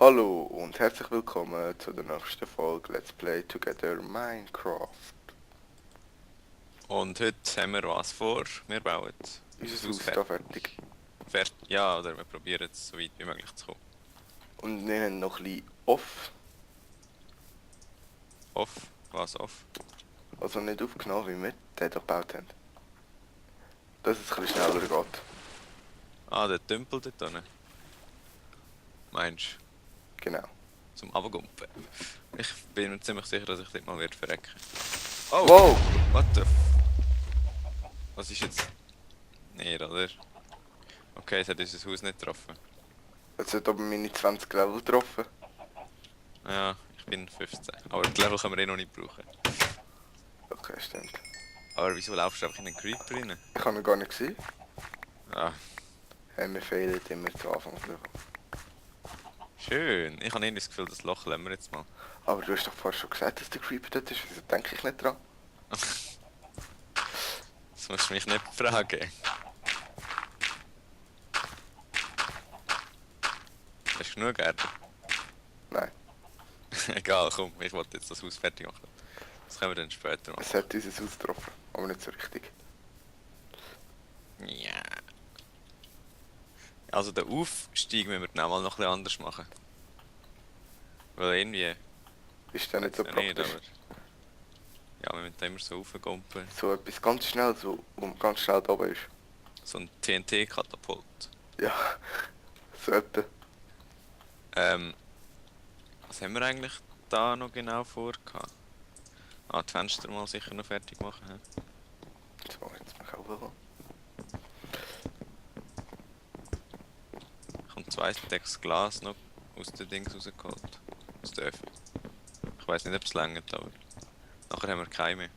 Hallo und herzlich willkommen zu der nächsten Folge Let's Play Together Minecraft. Und heute haben wir was vor. Wir bauen Unser unser Haus Haus da fertig. Ja, oder wir probieren es so weit wie möglich zu kommen. Und wir haben noch ein bisschen off, Off, was off? also nicht aufgenommen, wie wir den hier gebaut haben. Dass es ein bisschen schneller geht. Ah, der Tümpel dort unten. Meinst Genau. du? Zum Abgumpen. Ich bin mir ziemlich sicher, dass ich dort mal verrecken. Oh! Wow! What the Was ist jetzt? Nee, oder? Okay, es hat unser Haus nicht getroffen. Jetzt hat aber meine 20 Level getroffen. Ja, ich bin 15. Aber die Level können wir eh noch nicht brauchen. Okay, stimmt. Aber wieso laufst du einfach in den Creeper rein? Ich habe ihn gar nicht gesehen. Ah, Hey, wir fehlen immer zu Anfang. schön. Ich habe irgendwie das Gefühl, das Loch lassen wir jetzt mal. Aber du hast doch fast schon gesagt, dass der Creeper dort ist. Wieso denke ich nicht dran? Das musst du mich nicht fragen. Hast du genug Erde? Nein. Egal, komm, ich wollte jetzt das Haus fertig machen. Das können wir dann später machen. Es hat unser Haus getroffen, aber nicht so richtig. Ja. Also den Aufstieg müssen wir dann auch mal noch ein bisschen anders machen. Weil irgendwie... Ist das nicht so Ja, nicht, praktisch? aber... Ja, wir müssen da immer so raufgumpen. So etwas ganz schnell, so, wo ganz schnell da oben ist. So ein TNT-Katapult. Ja, so etwa. Was haben wir eigentlich da noch genau vor gehabt? Ah, die Fenster mal sicher noch fertig machen. He? So, jetzt mach ich auch wel. Ich habe 2 Stacks Glas noch aus den Dings rausgeholt. Aus der Öffnung. Ich weiß nicht, ob es längert, aber... Nachher haben wir keine mehr.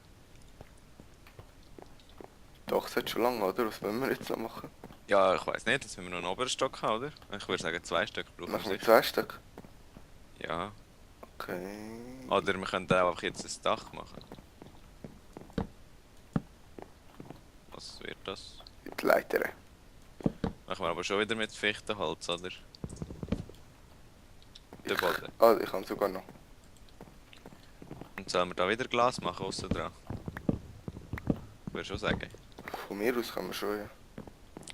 Doch, es hat schon lange, oder? Was wollen wir jetzt noch machen? Ja, ich weiß nicht, jetzt müssen wir noch einen oberen Stock haben, oder? Ich würde sagen 2 Stück brauchen wir Machen wir sicher. 2 Stück? Ja. Okay. Oder wir können auch einfach jetzt ein Dach machen. Was wird das? Die Leiter. Machen wir aber schon wieder mit Fichtenholz, oder? Der Boden. Ah, ich habe sogar noch. Und sollen wir da wieder Glas machen, aussen dran? Ich würde schon sagen. Von mir aus kann man schon, ja.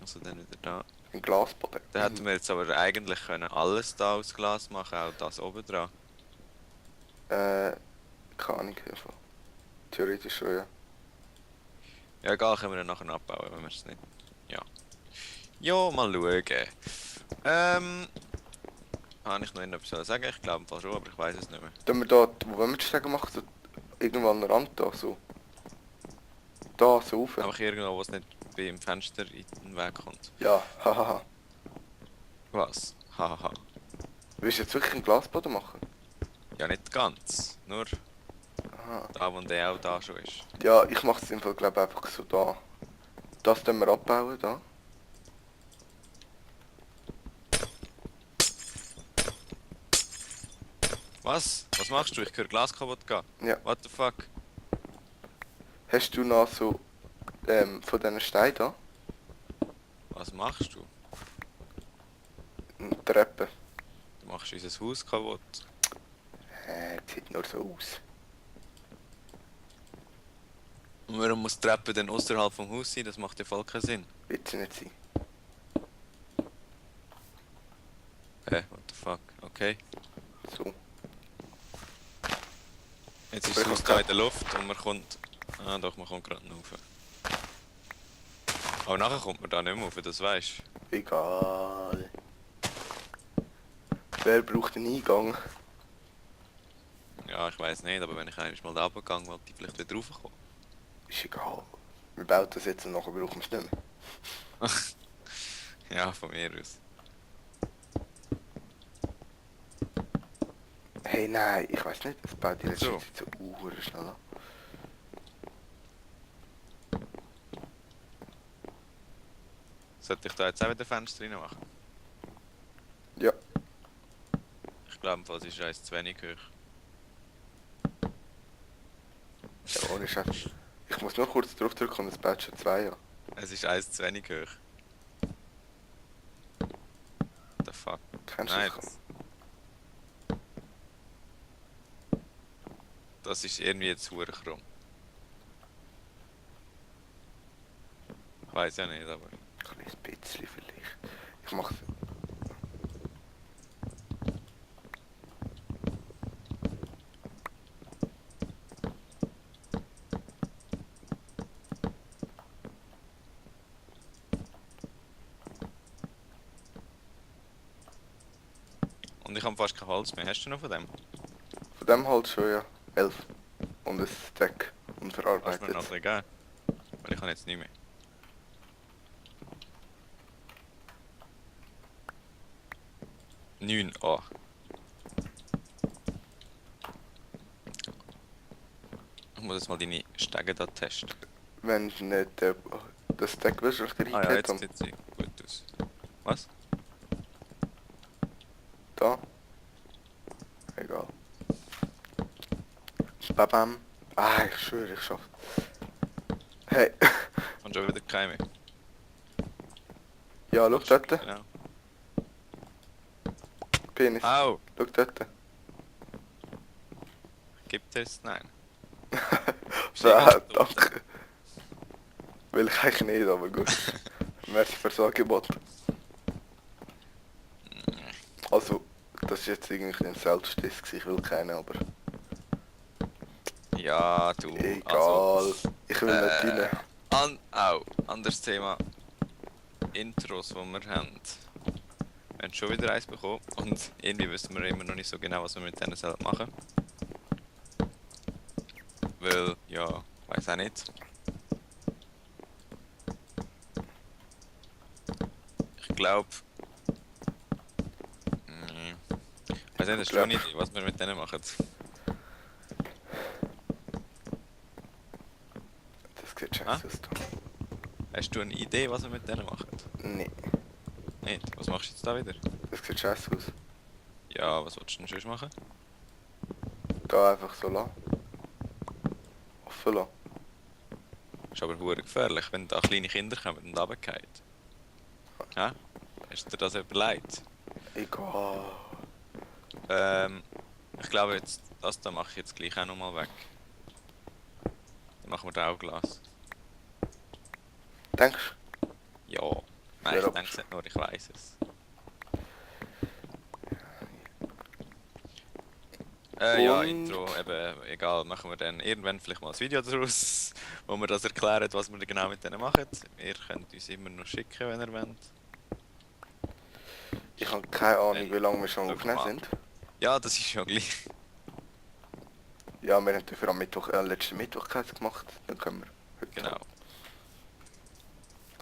Also dann wieder da. Ein Glasboden. Dann hätten wir jetzt aber eigentlich können alles da aus Glas machen, auch das oben dran. Keine Ahnung, einfach. Theoretisch schon, ja. Ja, egal, können wir dann nachher abbauen, wenn wir es nicht... Ja. Ja, mal schauen. Habe ich noch etwas sagen? Ich glaube im Fall schon, aber ich weiß es nicht mehr. Dann wir da, wo wollen wir die Stege machen? So, irgendwo an der Rand da, so. Da, so rauf. Einfach irgendwo, wo es nicht beim Fenster in den Weg kommt. Ja, hahaha. Was? Hahaha. Willst du jetzt wirklich einen Glasboden machen? Ja, nicht ganz. Nur Aha. da, wo der auch da schon ist. Ja, ich mache es im Fall, glaube einfach so da. Das können wir abbauen, da. Was? Was machst du? Ich höre Glas kaputt gehen. Ja. What the fuck? Hast du noch so, von diesen Steinen da? Was machst du? Eine Treppe. Du machst unser Haus kaputt. Sieht nur so aus. Und warum muss die Treppe dann außerhalb vom Haus sein? Das macht ja voll keinen Sinn. Wird sie nicht sein. What the fuck? Okay. So. Jetzt ist Aber das ich Haus hab da in der Luft und man kommt... Ah doch, man kommt gerade noch rauf. Aber nachher kommt man da nicht mehr rauf, das weisst du. Egal. Wer braucht einen Eingang? Ja, ich weiß nicht, aber wenn ich einmal da runtergegangen wollte, ich vielleicht wieder raufkommen. Ist egal. Wir bauen das jetzt und nachher brauchen wir es nicht mehr. Ja, von mir aus. Hey, nein, ich weiß nicht, es baut die letzte So. Zeit so schnell an. Sollte ich da jetzt auch wieder Fenster rein machen? Ja. Ich glaube, es ist eins zu wenig hoch. Ja, ohne Scheiß. Ich muss nur kurz draufdrücken und es baut schon 2 an. Es ist eins zu wenig hoch. What the fuck? Kennst du Nein, das? Das ist irgendwie jetzt hure krumm. Ich weiß ja nicht, aber... Ein kleines bisschen vielleicht. Ich mach's. Und ich habe fast kein Holz mehr. Hast du noch von dem? Von dem halt schon, ja. 11. Und ein Stack. Kannst du Und mir verarbeitet. noch ein bisschen geben? Weil ich kann jetzt nicht mehr. Neun. Oh. Ich muss jetzt mal deine Stege da testen. Wenn du nicht das Stack willst, was ich dir Ah ja, reingelegt jetzt habe. sieht sie gut aus. Was? Da. Egal. Babam. Ah, ich schwöre, ich schaff's. Hey. Und schon wieder keine mehr. Ja, schau dort. Genau. Penis. Au! Schau dort. Gibt es? Nein. Ja, danke. Will ich eigentlich nicht, aber gut. Merci fürs Angebot. Also, das ist jetzt irgendwie ein Selbstdiss gewesen, ich will keinen, aber Ja, du. egal. Also, Ich will nicht rein. Anderes Thema. Intros, die wir haben. Wir haben schon wieder eins bekommen und irgendwie wissen wir immer noch nicht so genau, was wir mit denen selber machen. Weil, ja, weiß auch nicht. Ich glaube. Weiß nicht, hast du eine Idee, was wir mit denen machen? Das sieht scheiße aus. Hast du eine Idee, was wir mit denen machen? Nee, Nicht? Was machst du jetzt da wieder? das sieht scheiße aus. Ja, was willst du denn sonst machen? Da einfach so lassen. Offen lassen. Ist aber hure gefährlich, wenn da kleine Kinder kommen und runterfallen. Ja? Hast du dir das überlegt? Egal. Ich glaube jetzt, das da mache ich jetzt gleich auch nochmal weg. Dann machen wir da auch Glas. Denkst Ja. Nein, Sehr ich denke es nicht nur, ich weiß es. Ja, Und- Intro, eben, egal, machen wir dann irgendwann vielleicht mal ein Video daraus, wo wir das erklären, was wir genau mit denen machen. Ihr könnt uns immer noch schicken, wenn ihr wollt. Ich habe keine Ahnung, wie lange wir schon Schau aufgenommen mal. sind. Ja, das ist schon gleich. Ja, wir haben dafür am Mittwoch, letzten Mittwoch keins gemacht. Dann können wir heute. Genau.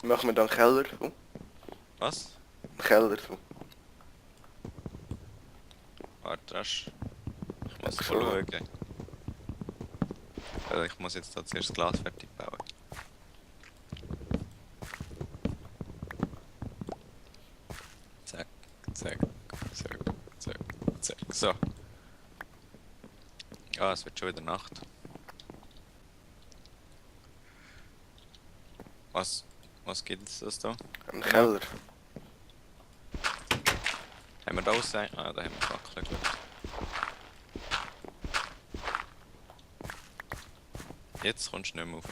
Machen wir dann Keller so. Was? Keller so. Warte, rasch. Ich muss Ja, mal schon. schauen. Ich muss jetzt da zuerst das Glas fertig bauen. Zack, zack, zack, zack, zack. So. Ja, es wird schon wieder Nacht. Was gibt es das da? Ein Keller. Haben wir da aussehen? Ah, da haben wir Fackeln, gut. Jetzt kommst du nicht mehr rauf.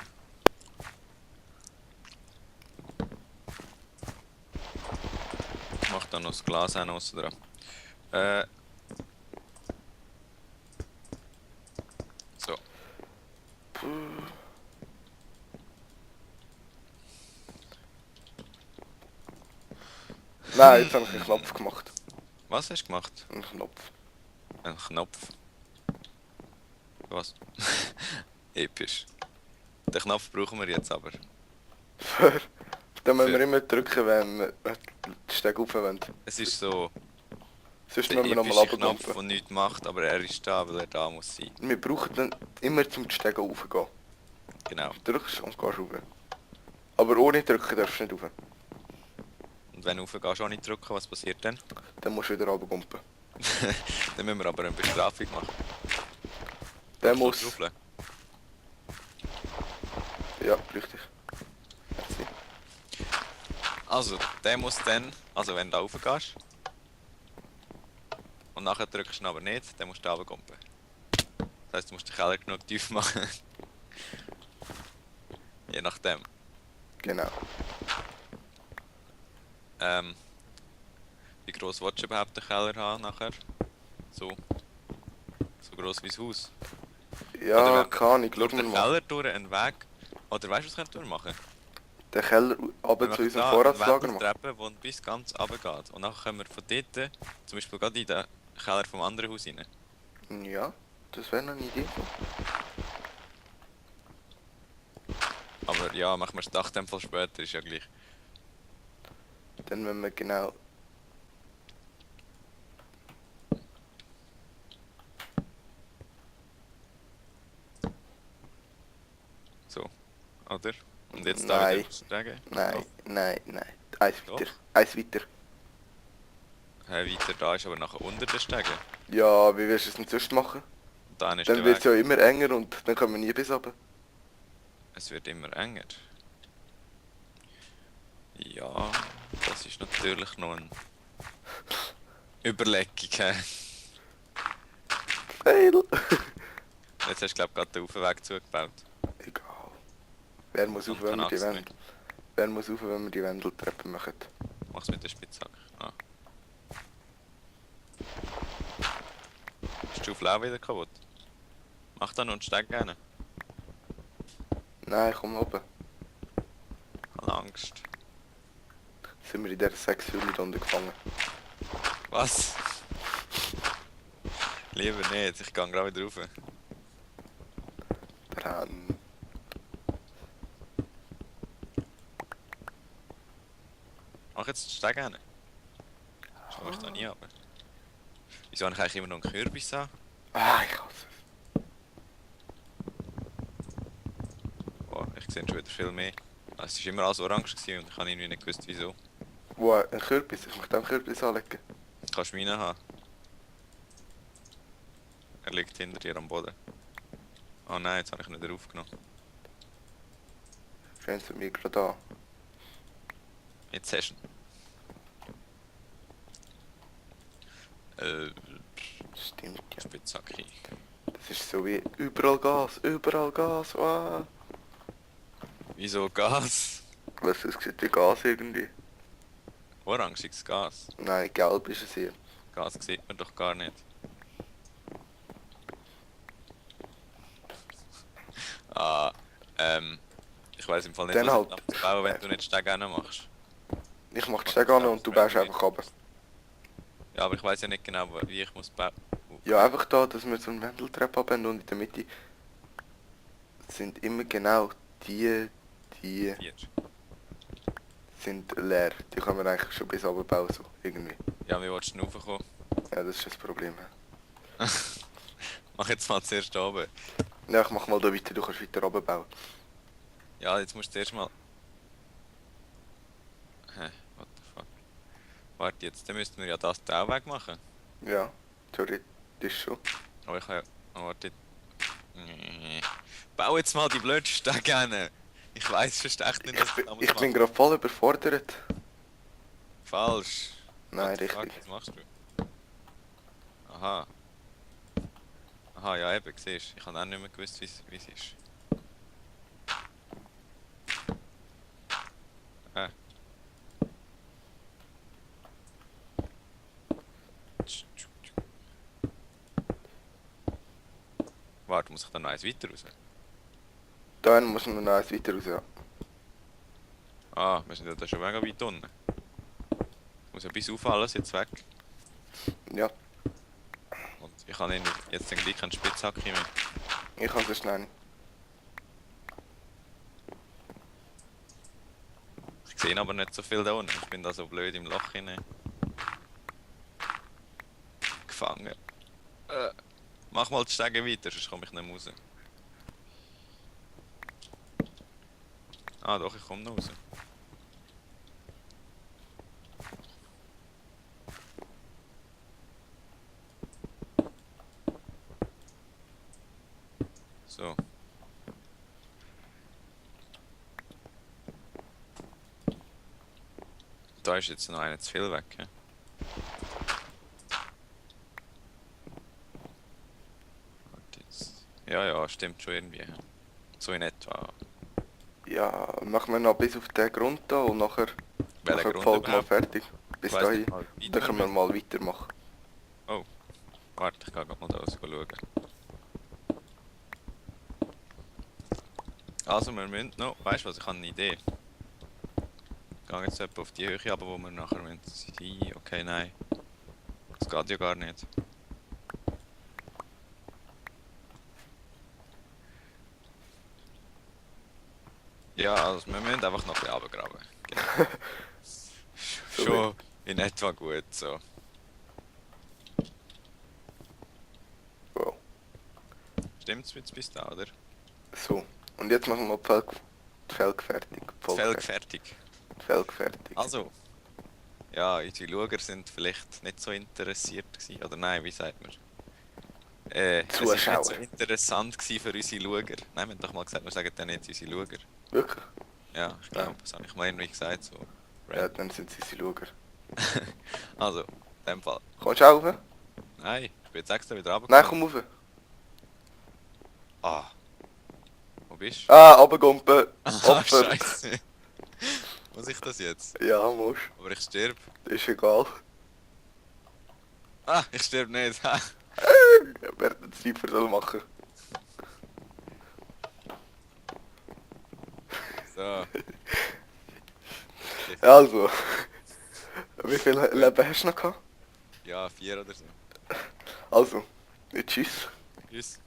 Ich mach da noch das Glas auch noch aussen dran. So. Nein, jetzt habe ich einen Knopf gemacht. Was hast du gemacht? Einen Knopf. Ein Knopf. Was? Episch. Den Knopf brauchen wir jetzt aber. Dann müssen Für- wir immer drücken, wenn wir den Steg rauf wollen. Es ist so Sonst der müssen wir nochmal epische Knopf, runterkumpen. der nichts macht, aber er ist da, weil er da muss sein. Wir brauchen dann immer zum Steg raufgehen. Genau. Du drückst und gehst rauf. Aber ohne drücken darfst du nicht rauf. Und wenn du raufgehst, auch nicht drücken, was passiert dann? Dann musst du wieder runterkumpen. Dann müssen wir aber eine Bestrafung machen. Der Kannst du muss... drauflegen? Ja, richtig. Merci. Also, der muss dann, also wenn du da raufgehst und nachher drückst du ihn aber nicht, dann musst du runterkumpen. Das heisst, du musst den Keller genug tief machen. Je nachdem. Genau. Wie gross willst du überhaupt den Keller haben nachher? So. So gross wie das Haus. Ja, wenn keine Ahnung, Durch schauen wir den mal. Keller durch einen Weg. Oder weißt du, was könnt ihr machen? Den Keller Wir runter zu machen unserem da Vorratslager eine machen. Wendeltreppe, die bis ganz runter geht. Und dann können wir von dort, zum Beispiel gerade in den Keller vom anderen Haus rein. Ja, das wäre noch eine Idee. Aber ja, machen wir das Dach in dem Fall später, ist ja gleich. Dann wenn wir genau... So, oder? Und jetzt da Nein. wieder steigen? Nein, nein, nein. Eins Doch. weiter. Eins weiter. Hey, weiter da ist aber nachher unter den Stegen. Ja, wie willst du es denn sonst machen? Und dann ist Dann der wird es Weg. ja immer enger und dann kommen wir nie bis runter. Es wird immer enger. Ja, das ist natürlich noch eine Überlegung. Hä? Fail! Jetzt hast du glaube gerade den Aufweg zugebaut. Egal. Wer muss Und auf, wenn wir die kein Axt Wände... Wer muss auf, wenn wir die Wendeltreppe machen? Mach's mit der Spitzhacke. Ah. Ist die Schaufel auch wieder kaputt? Mach dann und steig gerne. Nein, komm oben. Ich habe Angst. Sind wir in dieser 6 Runde gefangen. Was? Lieber nicht, ich gehe gerade wieder rauf. Dran. Mach jetzt den Steg hin. Schau ich da nie runter. Wieso habe ich eigentlich immer noch einen Kürbis an? Ah, ich hasse es. Oh, ich sehe schon wieder viel mehr. Es war immer alles orange gewesen und ich habe irgendwie nicht gewusst wieso. Wo, ein Kürbis? Ich möchte auch einen Kürbis anlegen. Kannst du meinen haben? Er liegt hinter dir am Boden. Oh nein, jetzt habe ich ihn wieder aufgenommen. Schön zu mir gerade an. Jetzt hast du ihn. Stimmt, ja. Spitzhacke. Das ist so wie überall Gas, wow. Wieso Gas? Was, es sieht wie Gas irgendwie. Orangiges Gas. Nein, gelb ist es hier. Gas sieht man doch gar nicht. Ah, ich weiß im Fall nicht, Dann was halt. ich nachts bauen, wenn du nicht Steg machst. Ich mach die Stege an und du baust einfach runter. Ja, aber ich weiß ja nicht genau, wie ich muss bauen. Ja, einfach da, dass wir so eine Wendeltreppe haben und in der Mitte sind immer genau die Vier. sind leer. Die können wir eigentlich schon bis oben bauen, so irgendwie. Ja, wie willst du denn raufkommen? Ja, das ist das Problem. Mach jetzt mal zuerst oben. Ja, ich mach mal da weiter, du kannst weiter oben bauen. Ja, jetzt musst du erst mal... Hä, what the fuck? Warte, jetzt dann müssten wir ja das da auch wegmachen. Ja, theoretisch schon. Aber ich habe ja... Oh, warte. Nee. Bau jetzt mal die blöden Stege hin. Ich weiß fast echt nicht, was ich damals Ich bin mache. gerade voll überfordert. Falsch. Nein, What the fuck, richtig. was machst du? Aha. Aha, ja eben, siehst du. Ich habe auch nicht mehr gewusst, wie es ist. Warte, muss ich dann noch eins weiter raus? Dann muss man noch eins weiter raus, ja. Ah, wir sind ja da schon mega weit unten. Muss ja bis auf alles jetzt weg. Ja, Und ich habe jetzt den gleich keinen Spitzhacke mehr. ich kann es schnell. Ich sehe aber nicht so viel da unten. Ich bin da so blöd im Loch hinein. Gefangen. Mach mal die Stege weiter, sonst komme ich nicht mehr raus. Ah doch, ich komme noch raus. So. Da ist jetzt noch einer zu viel weg. He? Warte jetzt. Ja, ja, stimmt schon irgendwie. So in etwa. Ja, machen wir noch bis auf den Grund da und nachher Welcher die Grund Folge mal überhaupt? fertig. Ich Bis weiss dahin. nicht mal, wie Dann weit können wir wir müssen. mal weitermachen. Warte, ich kann grad mal da raus schauen. Also, wir müssen noch... Weißt du was, ich habe eine Idee. Ich gehe jetzt etwa auf die Höhe aber wo wir nachher müssen sein. Okay, nein. Das geht ja gar nicht. Ja, also wir müssen einfach noch ein bisschen runtergraben. Genau. So Schon in etwa gut so. Wow. Stimmt's jetzt bis da, oder? So. Und jetzt machen wir die Felge fertig. Die Folge Felg fertig. Die Felge fertig. Also. Ja, unsere Schauer sind vielleicht nicht so interessiert gewesen. Oder nein, wie sagt man? Es ist nicht so Zuschauer. interessant gewesen für unsere Schauer. Nein, wir haben doch mal gesagt, wir sagen dann nicht unsere Schauer. Wirklich? Ja, ich glaube, das habe ich mal irgendwie gesagt. So. Ja, dann sind sie Schauer. Also, in dem Fall. Kommst du auch rauf? Nein, ich bin jetzt extra wieder Nein, runtergekommen. komm rauf. Ah. Wo bist du? Ah, runtergumpen. Ah, Opfer. Scheiße. Muss ich das jetzt? Ja, musst. Aber ich sterbe. Ist egal. Ah, ich sterbe nicht. Ha. Wer den Sniper soll machen. So. Also. Wie viel Leben hast du noch gehabt? Ja, 4 oder so. Also. Tschüss. Tschüss.